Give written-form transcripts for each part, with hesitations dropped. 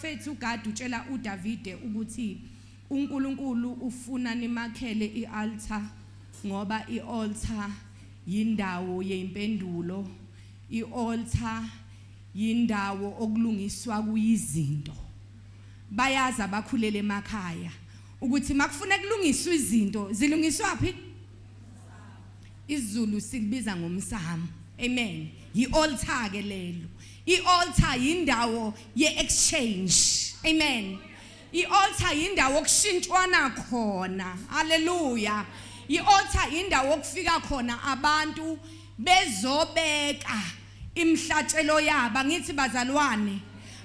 Umprofethi uGadi utshela uDavide ukuthi uNkulunkulu ufuna nimakhele ialtar ngoba ialtar yindawo yempendulo, ialtar yindawo okulungiswa kuyizinto. Bayazi abakhulele emakhaya ukuthi makufuna kulungiswa izinto zilungiswa phi? IsiZulu silibiza ngomsamo. Amen. Yi-altar ke lelo. I-altar yindawo ye-exchange. Amen. I-altar yindawo okushintshwana khona. Hallelujah. I-altar indawo okufika khona abantu bezobeka imhlatshelo yabo. Angithi bazalwane,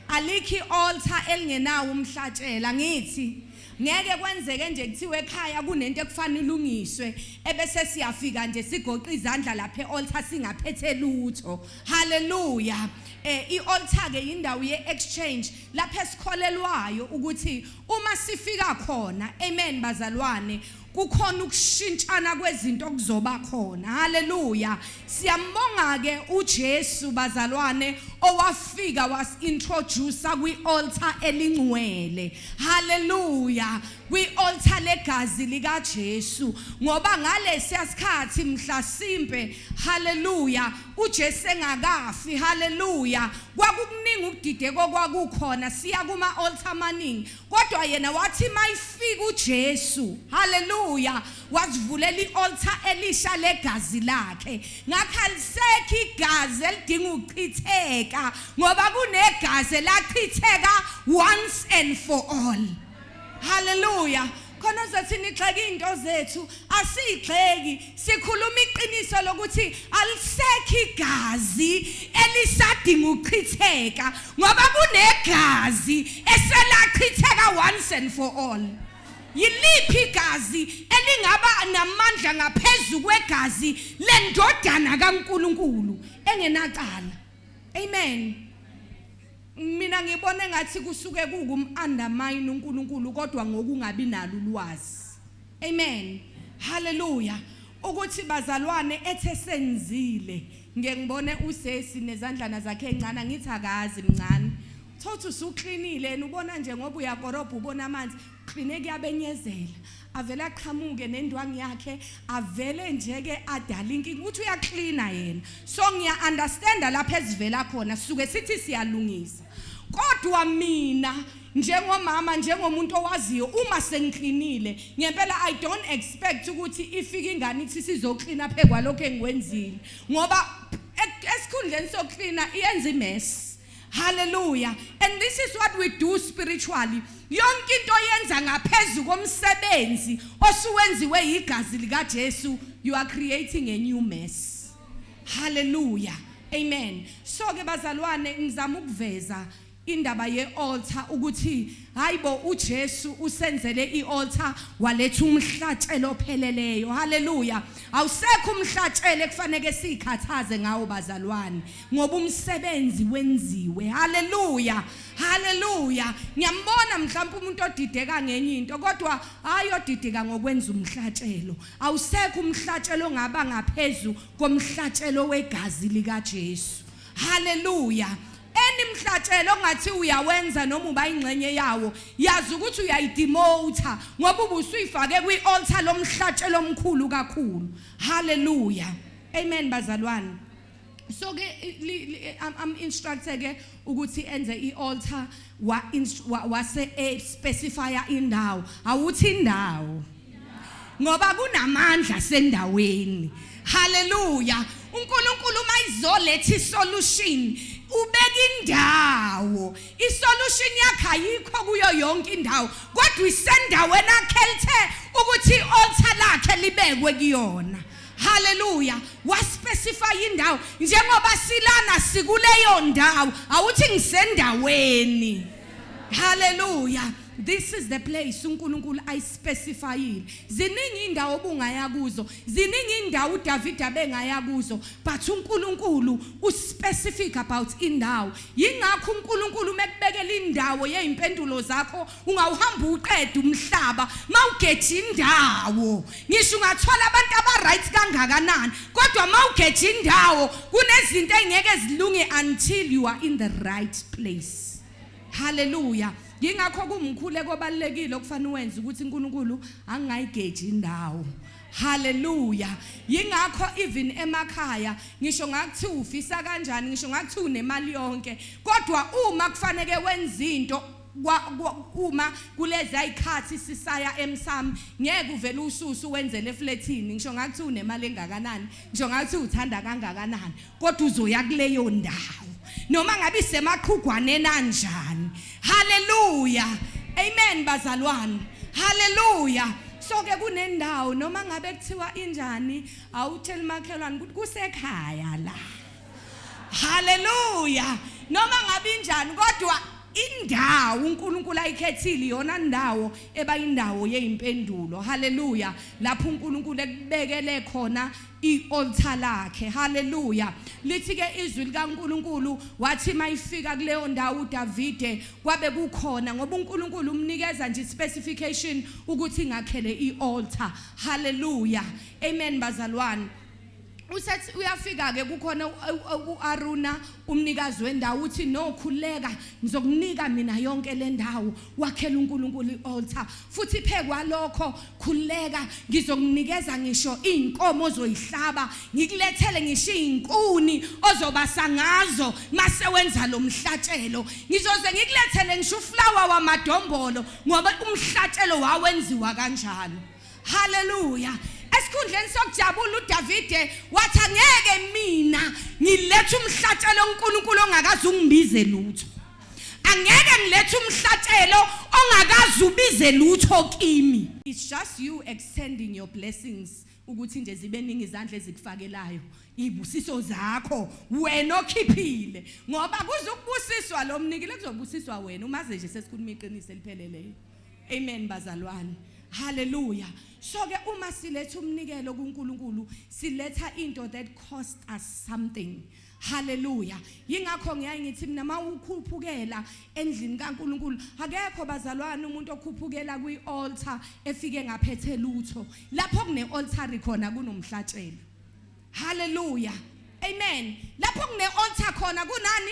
alikho i-altar elingenawo umhlatshelo, angithi? Ngeke kwenzeke nje kuthiwe ekhaya kunento ekufanele ilungiswe ebese siyafika nje sigoqa izandla lapha e-altar singaphethe lutho. Hallelujah. I-altar ke indawo ye-exchange lapho esikholelwayo ukuthi uma sifika khona, amen bazalwane, kukhona ukushintshana kwezinto okuzoba khona. Haleluya. Siyambonga ke uJesu bazalwane owafika was-introduce kwi-altar elingcwele. Haleluya. Kwi-altar legazi likaJesu, ngoba ngalesiya sikhathi mhlasimpe, haleluya, uJesu engakafi, haleluya, kwakukuningi ukudideka okwakukhona, siya kuma-altar amaningi, kodwa yena wathi mayifika uJesu, haleluya, wasivulela i-altar elisha legazi lakhe. Ngakho alisekho igazi elidinga ukuchitheka, ngoba kunegazi elachitheka once and for all. Haleluya. Khona uzothi nigxeka izinto zethu, asiyigxeki, sikhuluma iqiniso lokuthi alisekho igazi elisadinga ukuchitheka, ngoba kunegazi eselachitheka once and for all. Yiliphi igazi elingaba namandla ngaphezu kwegazi lendodana kaNkulunkulu engenacala? Amen. Mina ngibona engathi kusuke kuwukum-undermine uNkulunkulu kodwa ngokungabi nalo ulwazi. Amen. Hallelujah. Ukuthi bazalwane ethe senzile, ngeke ngibone usesi nezandlana zakhe encane, ngithi akazi mncane. Thothi usuklinile yena ubona nje ngoba uyakorobha ubona amanzi, kline kuyabenyezela. Avele aqhamuke nendwangu yakhe, avele nje ke adala inkinga ukuthi uyaklina yena. So ngiya understanda lapho ezivela khona, sisuke sithi siyalungisa. Kodwa mina njengomama, njengomuntu owaziyo uma sengiklinile ngempela, I don't expect ukuthi ifike ingane ithi sizoklina phe kwalokho engikwenzile, ngoba esikhundleni sokuklina iyenza imess. Hallelujah. And this is what we do spiritually. Yonke into oyenza ngaphezu komsebenzi osuwenziwe yigazi likaJesu, you are creating a new mess. Hallelujah. Amen. So ke bazalwane, ngizama ukuveza indaba ye-altar ukuthi hayibo, uJesu usenzele i-altar, waletha umhlatshelo opheleleyo. Haleluya. Awusekho umhlatshelo ekufanele sikhathaze ngawo bazalwane, ngoba umsebenzi wenziwe. Haleluya. Haleluya. Ngiyambona mhlawumbe umuntu odideka ngenye into, kodwa hayi odideka ngokwenza umhlatshelo. Awusekho umhlatshelo ongaba ngaphezulu komhlatshelo wegazi likaJesu. Haleluya. Eni mhlatshelo ongathi uyawenza noma uba ingxenye yawo, yazi ukuthi uyayidemota, ngoba ubusuyifake kwi-altar lomhlatshelo omkhulu kakhulu. Haleluya. Amen bazalwane. So ke am instructed ke ukuthi enze i-altar, wa wase specify indawo. Awuthi indawo, ngoba kunamandla sendaweni. Haleluya. UNkulunkulu uma izoletha isolution ubeka indawo. Isolution yakhe ayikho kuyo yonke indawo, kodwa isendaweni akhethe ukuthi i-altar lakhe libekwe kuyona. Haleluya. Waspecify indawo, njengoba silana sikuleyo ndawo. Awuthi ngisendaweni. Haleluya. This is the place uNkulunkulu ayispecifyile. Ziningi indawo obungaya kuzo, ziningi indawo uDavid abengaya kuzo, but uNkulunkulu uspecific about indawo. Yingakho uNkulunkulu mekubekela indawo yezimpendulo zakho, ungawuhamba uqeda umhlaba mawugeja indawo. Ngisho ungathola abantu aba right kangakanani, kodwa mawugeja indawo kunezinto engeke zilunge until you are in the right place. Haleluya. Yingakho kumkhuleko obalekile okufanele wenze ukuthi uNkulunkulu angayigeji indawo. Haleluya. Yingakho even emakhaya ngisho ngakuthi ufisa kanjani, ngisho ngakuthi unemali yonke, kodwa uma kufanele wenze into, uma kulezi ayikhathi sisaya emsamo, ngeke uvele ususu wenzele eflatini, ngisho ngakuthi unemali engakanani, ngisho ngakuthi uthanda kangakanani, kodwa uzoya kuleyo ndawo noma ngabe isemaqhugwaneni anjani. Haleluya, amen bazalwane, haleluya. So ke kunendawo noma ngabe kuthiwa injani, awutheli makhelwane ukuthi kusekhaya la. Haleluya. Noma ngabe injani, kodwa indawo uNkulunkulu ayikhethile iyona ndawo eba indawo yezimpendulo. Haleluya. Lapho uNkulunkulu ekubekele khona ialtar lakhe. Haleluya. Lithi ke izwi likaNkulunkulu, wathi mayifika kuleyo ndawo uDavide, kwabe kukhona, ngoba uNkulunkulu umnikeza nje specification ukuthi ngakhele ialtar. Haleluya, amen bazalwane. Usethi uyafika ke, kukhona uAruna umnikazi wendawo, uthi, "No, khuleka, ngizokunika mina yonke le ndawo, wakhela uNkulunkulu ialtar. Futhi phekwalokho, khuleka, ngizokunikeza ngisho inkomo ozoyihlaba, ngikulethele ngisho izinkuni ozobasa ngazo mase wenza lo mhlatshelo. Ngizoze ngikulethele ngisho uflour wamadombolo, ngoba umhlatshelo wawenziwa kanjalo." Haleluya. Esikhundleni sokujabula uDavide wathi, "Angeke mina ngilethe umhlatshelo uNkulunkulu ongakaze ungibize lutho. Angeke ngilethe umhlatshelo ongakaze ubize lutho kimi." It's just you extending your blessings ukuthi nje zibe ningi izandla ezikufakelayo ibusiso zakho wena okhiphile, ngoba kuzukubusiswa lo mnikile, kuzobusiswa wena umaze nje sesikhuluma iqiniso elipheleleyo. Amen bazalwane. Hallelujah. So ke uma siletha umnikelo kuNkulunkulu, siletha into that cost us something. Hallelujah. Yingakho ngiyaye ngithi mina, mawukhuphukela endlini kaNkulunkulu, akekho bazalwane umuntu okhuphukela kwi-altar efike ngaphethe lutho. Lapho kune altar khona kunomhlatshelo. Hallelujah. Amen. Lapho kune altar khona kunani?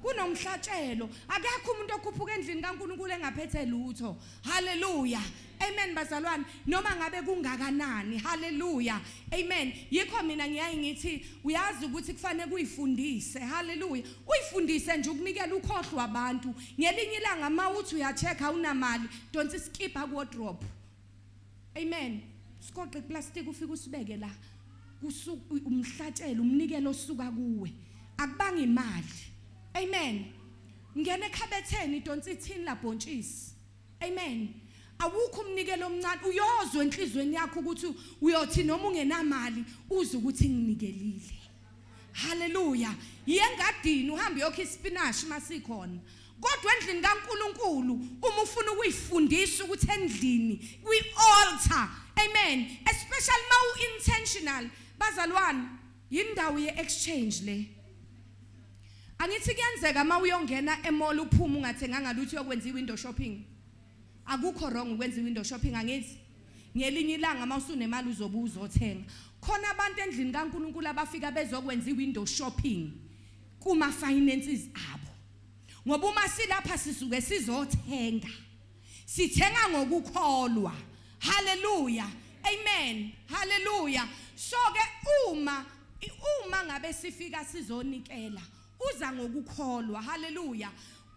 Kunomhlatshelo. Akekho umuntu okhuphuka endlini kaNkulunkulu engaphethe lutho. Hallelujah. Amen bazalwane, noma ngabe kungakanani. Hallelujah. Amen. Yikho mina ngiyaye ngithi uyazi ukuthi kufanele kuyifundise. Hallelujah. Uyifundise nje ukunikela, ukhohlwa abantu. Ngelinye ilanga mawuthi uyacheck awunamali, donsa iskipa ku wardrobe. Amen. Sigoqe plastic, ufike usibeke la. Kusuka umhlatshelo, umnikelo osuka kuwe. Akubanga imali. Amen. Ngena ekhabetheni, donsa ithini labhontshisi. Amen. Awukho umnikelo omncane, uyozwa enhlizweni yakho ukuthi uyothi noma ungenamali uze ukuthi nginikelile. Haleluya. Yengadini uhambe yokho ispinach masikhona. Kodwa endlini kaNkuluNkulu, uma ufuna ukuyifundisa ukuthi endlini kwi-altar, amen, especially mawu intentional bazalwane, yindawo ye-exchange le. Angithi kuyenzeka uma uyongena emall uphuma ungathenganga lutho, uyokwenza i-window shopping? Akukho wrong ukwenza i-window shopping, angithi? Ngelinye ilanga uma usunemali uzobe uzothenga. Khona abantu endlini kaNkuluNkulu abafika bezokwenza i-window shopping kuma finances abo, ngoba uma silapha sisuke sizothenga, sithenga ngokukholwa. Haleluya, amen, haleluya. So ke uma ngabe sifika sizonikela, uza ngokukholwa. Haleluya.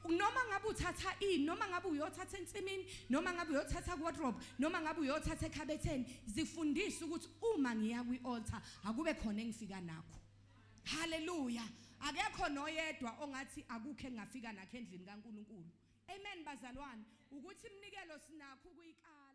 Noma ngabe uthatha ini, noma ngabe uyothatha ensimini, noma ngabe uyothatha ku-wardrobe, noma ngabe uyothatha ekhabetheni, zifundise ukuthi uma ngiya kwi-altar akube khona engifika nakho. Haleluya. Akekho noyedwa ongathi akukho engafika nakho endlini kaNkuluNkulu. Amen bazalwane. Ukuthi iminikelo sinakho ukuyikala.